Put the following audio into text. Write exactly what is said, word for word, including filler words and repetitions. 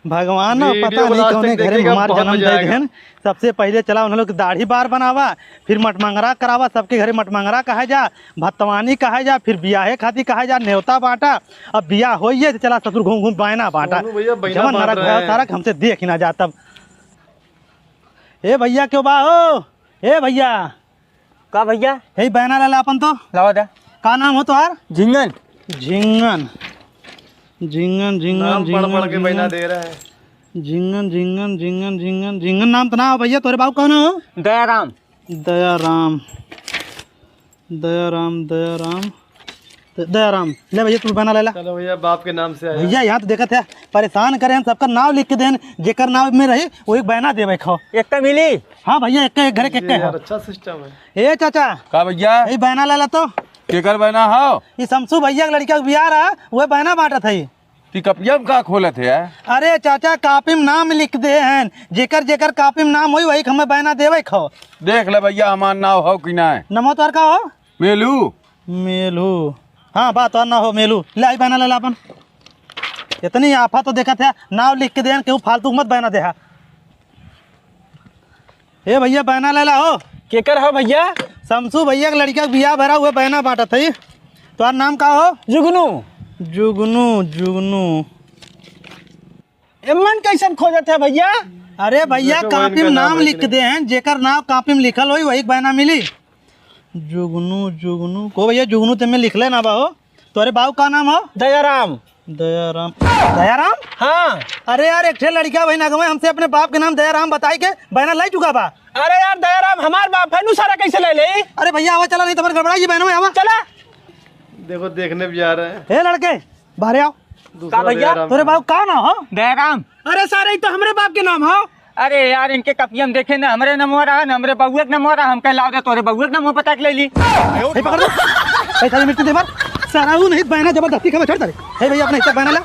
भगवान, पता नहीं कौने घरे में हमार जन्म दे देहन। सबसे पहिले चला उन्हन लोग के दाढ़ी बार बनावा, फिर मटमंगरा करावा, सबके घरे मटमंगरा कहा जा, भतवानी कहा जा, फिर बियाहे खातिर कहा जा, नेवता बांटा। अब बियाह होइए तो चला ससुर घूम घूम बैना बांटा। दोनों भैया बैना जवन बांट नरक रहे भया हैं। सारा हमसे देख ही ना जा तब। ए भैया, क्यों बा हो? ए भैया, का भैया? हे बैना ला ला अपन तो। लावा दा। का नाम हो तोहार? झिंगन। झिंगन। झिंगन, झिंगन, नाम पढ़ पढ़ के झिंगन, बैना दे रहा है। झिंगन, झिंगन, झिंगन, झिंगन, झिंगन नाम तो ना हो भैया, तोरे बाबू कौन हो? दयाराम। दयाराम। दयाराम, दयाराम। द-, दयाराम, ले भैया, तू बैना ले ला। चलो भैया, बाप के नाम से आया। भैया, यहाँ तो देखत है, परेशान करे हैं, सबका नाम लिख के देन, जेकर नाम में रही, वो एक बैना देवे खाओ। एक का मिली? हाँ भैया, एक का, एक घर एक, एक ये का यार, है। अच्छा सिस्टम है। ए चाचा, का भैया? ये बैना ले ला तो। केकर बैना हो? ये समसू भैया के लड़का के बियाह रहा, वो बैना बांटत है। ती कपिया में का खोलत है यार? अरे चाचा, कापी में नाम लिख दे हैं, जेकर जेकर कापी में नाम होई, वही के हमें बैना देवे खाओ। देख ले भैया, हमार नाम हो कि ना? नमो तोहर का हो? मेलू। मेलू। हाँ, बा, तोहर नाम हो मेलू। ले आई बैना ले ला अपन। इतनी आफत तो देखत है, नाम लिख के देन, केहू फालतू मत बैना देहा। ए भैया, बैना ले ला हो। केकर हो भैया? समसू भैया के लड़का के बियाह भरा हुए बैना बांटत है। तोहार नाम का हो? जुगनू। जुगनू, जुगनू। एमन कैसन खोजत है भैया? अरे भैया, देखो, कापी में इनका नाम नाम है लिख कि दे हैं, जेकर नाम कापी में लिखल होई, वही के बैना मिली। जुगनू, जुगनू। को भैया, जुगनू ते में लिख लेना बा हो। तोरे बाबू का नाम हो? दयाराम। दयाराम। दयाराम? हाँ। अरे यार, एक ठे लड़का वही नगवे हमसे अपने बाप के नाम दयाराम बताई के बैना लाई चुका बा। अरे यार, दयाराम हमार बाप है, नु सारा कैसे ले ले? अरे भैया, आवा चला, नहीं तो हमार गड़बड़ा जी बैना में आवा। चला। देखो, देखने भी आ रहे हैं। ए लड़के, बाहर आओ। दूसरा का भैया? दयाराम तोरे का। बाबू का नाम हो? दयाराम। अरे सारे, ई तो हमरे बाप के नाम हो। अरे यार, इनके कपिया में देखे ना, हमरे नमवा रहा, ना हमरे बउआ के नमवा रहा, हम कह लाओ दे तोरे बउआ के नमवा पता के ले ली। ए, पकड़ लो। ए, सारी मिट्टी दे मार। सारा हूँ नहीं, बैना जबरदस्ती खावा छोड़ दे। हे भैया, अपना हिस्सा बैना ला।